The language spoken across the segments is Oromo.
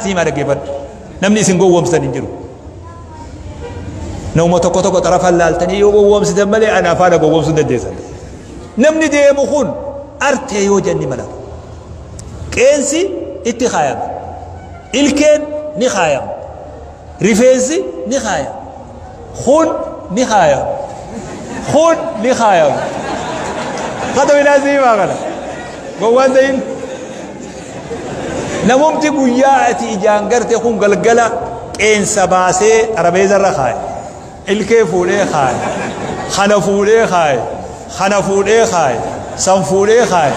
Siimaa dhaggeeffadhu. Namni isin gowwoomsitan hin jiru. Nama tokko tokko xarafaan laaltanii yoo gowwoomsitan malee ana afaana gowwoomsuu dandeessan. Namni deemu kun artee yoo jenni mala. Qeensi itti kaayama. Ilkeen ni kaayama. Rifeensi ni kaayama. Kun ni kaayama. Kun ni kaayama. Kata binaa siimaa kana. Gowwaan ta'in. Namumti guyyaa ati ijaan garte kun galgala qeensa baasee xarabeeza irra kaaye. Ilkee fuudhee kaaye. Kana fuudhee kaaye. Kana fuudhee kaaye. San fuudhee kaaye.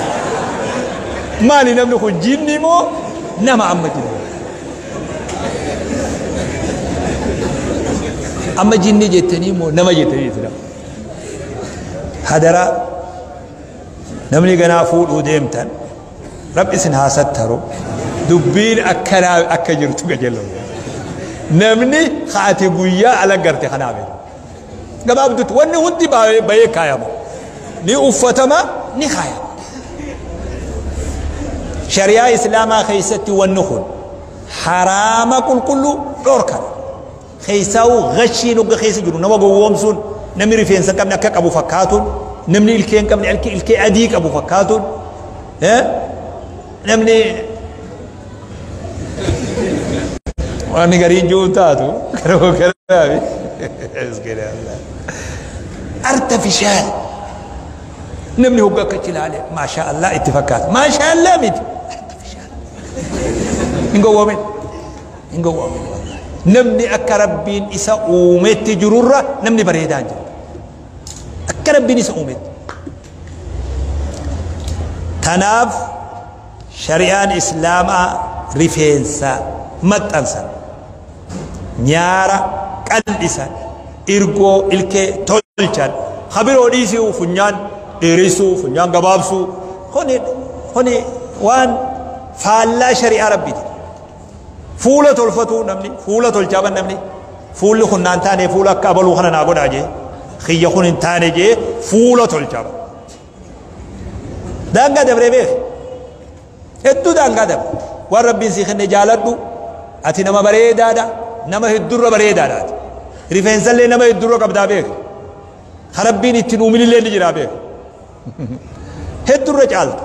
Maali namni kun jinni moo nama amma jiru? Amma jinni jettanii moo nama jettanii jettanii? Hadaraa namni ganaa fuudhuu deemtan Rabbi isin haa sattaru dubbiin akkanaa akka jirtu qajeeloo. Namni ati guyyaa ala garte kanaa beeku. Gabaabdutti wanni hundi bahee kaayama. Ni uffatama ni kaayama. Shari'aa Islaamaa keessatti wanni kun haraama qulqulluu dhorkana. Keessaa'uu gashiin hogga keessa jiru nama gowwoomsuun, namni rifeensa hin qabne akka qabu fakkaatuun, namni ilkee hin qabne ilkee adii qabu fakkaatuun, namni waan gariin jiru taatu garuu garaafi. Artificial namni hogga akka achi ilaale maashaa Allah itti fakkaata. Maashaa Allah miti. Artificial. Hin gowwoomin. Hin gowwoomin wallahi. Namni akka Rabbiin isa uumetti jirurra namni bareedaa hin jiru. Akka Rabbiin isa uumetti. Tanaaf shari'aan Islaamaa rifeensa maxxansan, nyaara qal'isan, irgoo ilkee tolchan, kabiroo dhiisuu, funyaan dheeressuu, funyaan gabaabsuu, kuni waan faallaa shari'aa Rabbiiti. Fuula tolfatuu namni, fuula tolchaa ban namni, fuulli kun naan taane fuula akka abaluu kana naa godhaa jee, kiyya kun hin taane jee fuula tolchaa ban. Daangaa dabree beek. Hedduu daangaa dabre. Waan Rabbiin sii kenne jaaladhu. Ati nama bareedaadha. Nama heddurra bareedaadha ati. Rifeensallee nama heddurra qabdaa beek. Ka Rabbiin ittiin uuminillee ni jiraa beek. Heddurra caalta.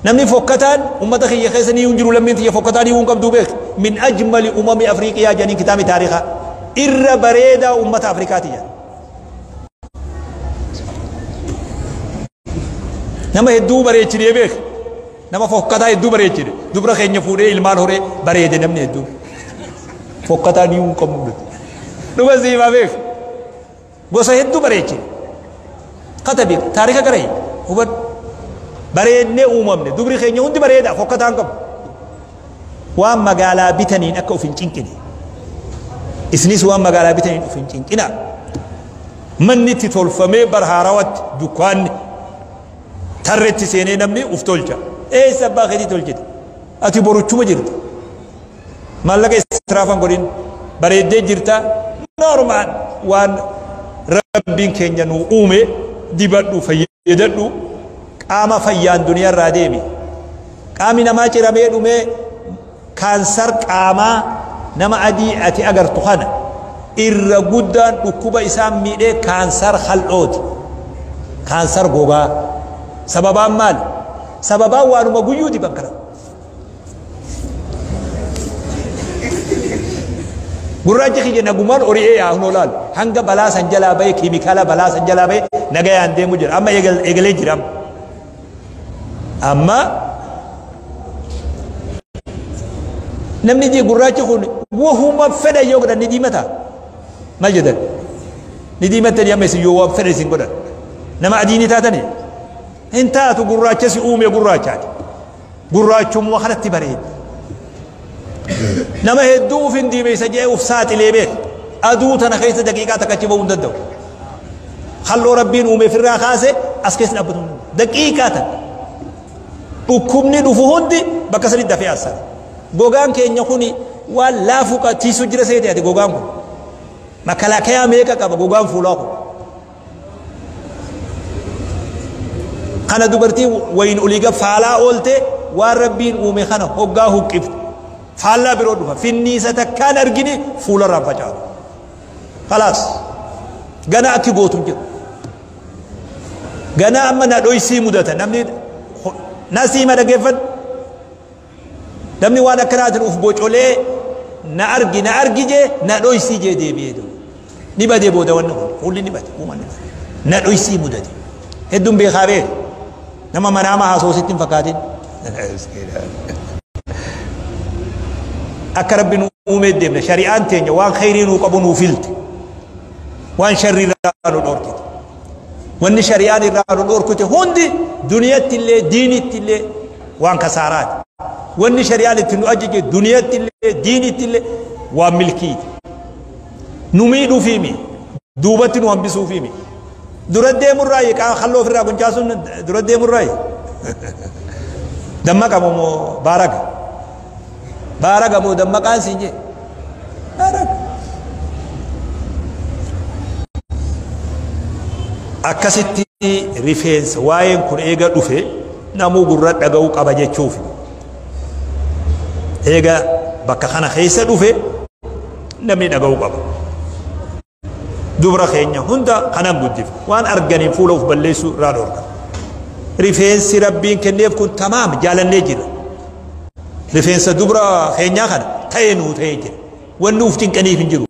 Namni fokkataan ummata kiyya keessa ni hin jiru, lammiin tiyya fokkataan hiwuu hin qabduu beek. Min ajmali umami Afriiqiyaa jedhaniin kitaabni taarikaa. Irra bareedaa ummata Afrikaati jedhan. Nama hedduu bareechinee beek. Nama fokkataa hedduu bareechine. Dubra keenya fuudhee ilmaan horee bareede namni hedduu. Fokkataa ni hin qabnu. Dhuga siimaa beek. Gosa hedduu bareechine. Katabi taarika gara hubadhu. Bareednee uumamne. Dubri keenya hundi bareeda, fokkataa hin qabu. Waan magaalaa bitaniin akka of hin cinqine. Isinis waan magaalaa bitaniin of hin cinqina. Manni itti tolfamee bar haarawatti dukkaanni tarretti seenee namni uf tolcha. Eessa abbaa keetii tolchite? Ati boruchuma jirta. Maallaqa israafan godhin, bareeddee jirta. Normaal waan Rabbiin keenya nu uume dibadhu, fayyadadhu, qaama fayyaan duniyaa irraa deemi. Qaamni namaa ciramee dhumee kaansar qaamaa nama adii ati agartu kana irra guddaan dhukkuba isaan miidhee kaansar hal'ooti. Kaansar gogaa. Sababaan maali? Sababaan waanuma guyyuu diban kana. Gurraachi kiyya nagumaan ori'ee yaa hunoo laal. Hanga balaa san jalaa bahee, keemikaala balaa san jalaa bahee nagayaan deemu jira. Amma eegalee jira amma. Amma namni gurraachi kun wahuma fedha yoo godhan ni diimata. Maal jedhan? Ni diimattanii amma isin yoo waan fedha isin godhan. Nama adii ni taatanii? Hin taatu, gurraacha si uume gurraachaati. Gurraachummaa kanatti bareeda. Nama hedduu uf hin diimeessa jedhee uf saaxilee beeka. Aduu tana keessa daqiiqaa takka achi bahuu hin danda'u. Halloo Rabbiin uume ofirraa kaase as keessa dhaabbatu hin danda'u. Daqiiqaa takka. Dhukkubni dhufu hundi bakka sanitti dafee assara. Gogaan keenya kuni waan laafuu tiisu jira seete ati gogaan kun. Makalaakayaa meeqa qaba gogaan fuulaa kun. Kana dubartiin wayin olii gad faalaa oolte waan Rabbiin uume kana hoggaa huqqifte. Faallaa biroo dhufa. Finniisa takkaan argine fuularraan facaatu. Khalaas. Ganaa akki gootu hin jiru. Ganaa amma na dhoysii mudata. Namni nasiima dhageeffadhu. Namni waan akkanaatiin uf bocolee na argi na argi jee na dhoysii jee deebi'ee duuba. Ni badee booda wanni kun fuulli ni bade uumaan ni bade. Na dhoysii mudate. Hedduun beekaa beeka. Nama manaama haasoo sitti hin fakkaatin. Akka rabbi nu uumee deemna shari'aan teenya waan khayrii nuu qabu nuu filte. Waan sharrii irraa nu dhorkite. Wanni shari'aan irraa nu dhorkite hundi duniyatti illee diinitti illee waan kasaaraati. Wanni shari'aan itti nu ajaje duniyatti illee diinitti illee waan milkiiti. Nu miidhuufiimi duubatti nu hambisuufiimi. Dura deemurraayi qaa halloo ofirraa quncaasuun dura deemurraayi. Dammaqa moo baaraga? Baaraga moo dammaqaan siin jee? Baaraga. Akkasitti rifeensa waa'een kun eega dhufe namuu gurra dhaga'uu qaba jechuufi. Eega bakka kana keessa dhufe namni dhaga'uu qaba. Dubra keenya hunda kanan guddifne. Waan arganiin fuula of balleessuu irraa dhorka. Rifeensi Rabbiin kenneef kun tamaam jaalannee jira. Rifeensa dubra keenyaa kana ta'ee nuu ta'ee jira. Wanni uf cinqaniif hin jiru.